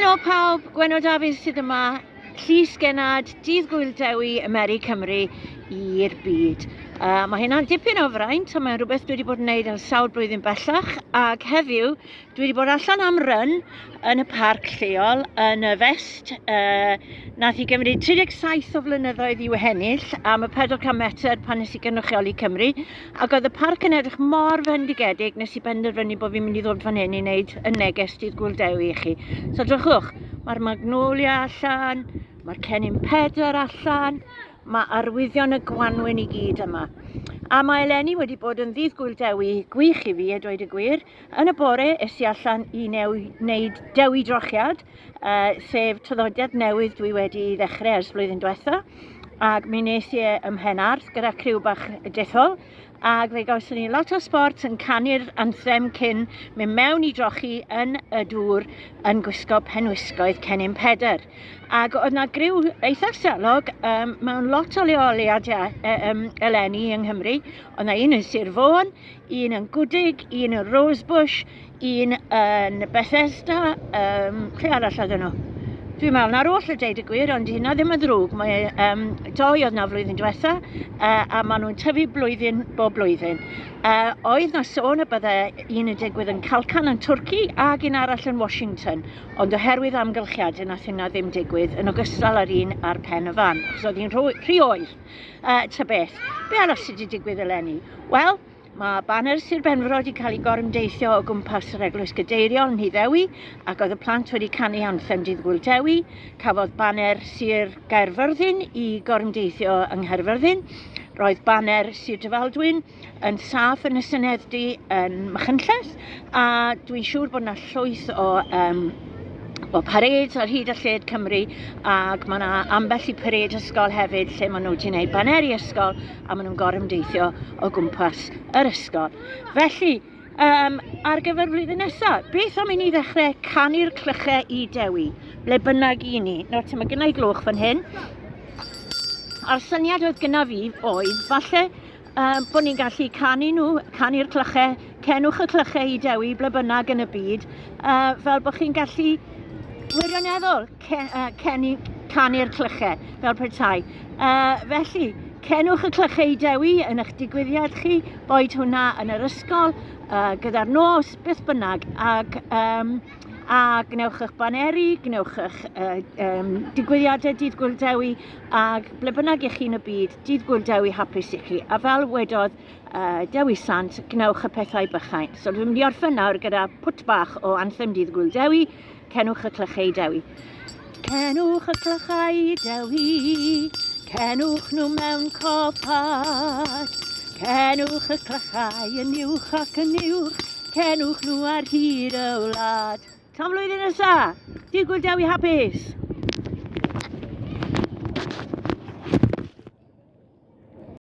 Helo pawb, Gwenno Dafydd sydd yma, Llys Genad, Dydd Gŵyl Dewi, Ymeri Cymru i'r byd. Mae hynna'n dipyn o fraint, a mae'n rhywbeth dwi wedi bod yn neud ers sawl blwyddyn bellach, ac heddiw dwi wedi bod allan am run yn y parc lleol yn y fest. Nath i gymryd 37 o flynyddoedd i'w hennill am y 400 metr pan nes i gynrychioli Cymru, Ac oedd y parc yn edrych mor fendigedig nes i benderfynu bod fi'n mynd i ddod fan hyn i wneud y neges Dydd Gŵyl Dewi i chi. So drychwch, mae'r magnolia allan, mae'r cennin pedr allan, mae arwyddion y gwanwyn i gyd yma. A mae eleni wedi bod yn ddydd Gŵyl Dewi gwych i fi, a dweud y gwir. Yn y bore, es i allan i wneud Dewi Drochiad, sef traddodiad newydd dwi wedi ddechrau ers blwyddyn diwetha. Ac mi wnes i e ym Mhenarth gyda criw bach dethol, ac fe gawson ni lot o sbort yn canu'r anthem cyn mynd mewn i drochi yn y dŵr yn gwisgo penwisgoedd Cennin Pedr. Ac oedd na griw eitha selog mewn lot o leoliadau eleni yng Nghymru. Oedd na un yn Sir Fôn, un yn Gwdig, un yn Rosebush, un yn Bethesda, lle arall oedden nhw? Dwi'n meddwl na'r oll a deud y gwir, ond hynna ddim yn ddrwg. Mae doi oedd na flwyddyn diwetha, a maen nhw'n tyfu blwyddyn bob blwyddyn. Oedd na sôn y bydde un yn digwydd yn Kalkan yn Twrci ac un arall yn Washington, ond oherwydd amgylchiadau nath hynna ddim digwydd, yn ogystal â'r un ar Pen y Fan, achos oedd hi'n rhy oer. Ta beth, be arall sydd wedi digwydd eleni? Wel, Mae baner Sir Benfro wedi cael ei gorymdeithio o gwmpas yr Eglwys Gadeiriol yn Nhŷ Ddewi ac oedd y plant wedi canu anthem Dydd Gŵyl Dewi. Cafodd baner Sir Gaerfyrddin i gorymdeithio yng Nghaerfyrddin. Roedd baner Sir Drefaldwyn yn saff yn y Senedd-dy yn Machynlleth a dwi'n siŵr bod yna llwyth o o parades ar hyd a lled Cymru ac mae yna ambell i parade ysgol hefyd lle maen nhw wedi gwneud baneri ysgol a maen nhw'n gorymdeithio o gwmpas yr ysgol. Felly, ar gyfer flwyddyn nesaf, beth am i ni ddechrau canu'r clychau i Dewi, ble bynnag i ni. Nawr te, mae gynna i gloch fan hyn. A'r syniad oedd gynna fi oedd, falle bod ni'n gallu canu nhw, canu'r clychau, cenwch y clychau i Dewi ble bynnag yn y byd, fel bod chi'n gallu wirioneddol canu'r clychau, fel petai. Felly, cenwch y clychau i Dewi yn eich digwyddiad chi, boed hwnna yn yr ysgol, gyda'r nos, beth bynnag, ac a gwnewch eich baneri, gwnewch eich digwyddiadau Dydd Gŵyl Dewi, ac ble bynnag ych chi'n y byd, Dydd Gŵyl Dewi hapus i chi. A fel wedodd Dewi Sant, gwnewch y pethau bychain. So dwi'n mynd i orffen nawr gyda pwt bach o anthem Dydd Gŵyl Dewi, Cenwch y Clychau i Dewi. Cenwch y clychau i Dewi, cenwch nhw mewn coffâd. Cenwch y clychau yn uwch ac yn uwch, cenwch nhw ar hyd y wlad. Tan flwyddyn nesa! Dydd Gŵyl Dewi hapus!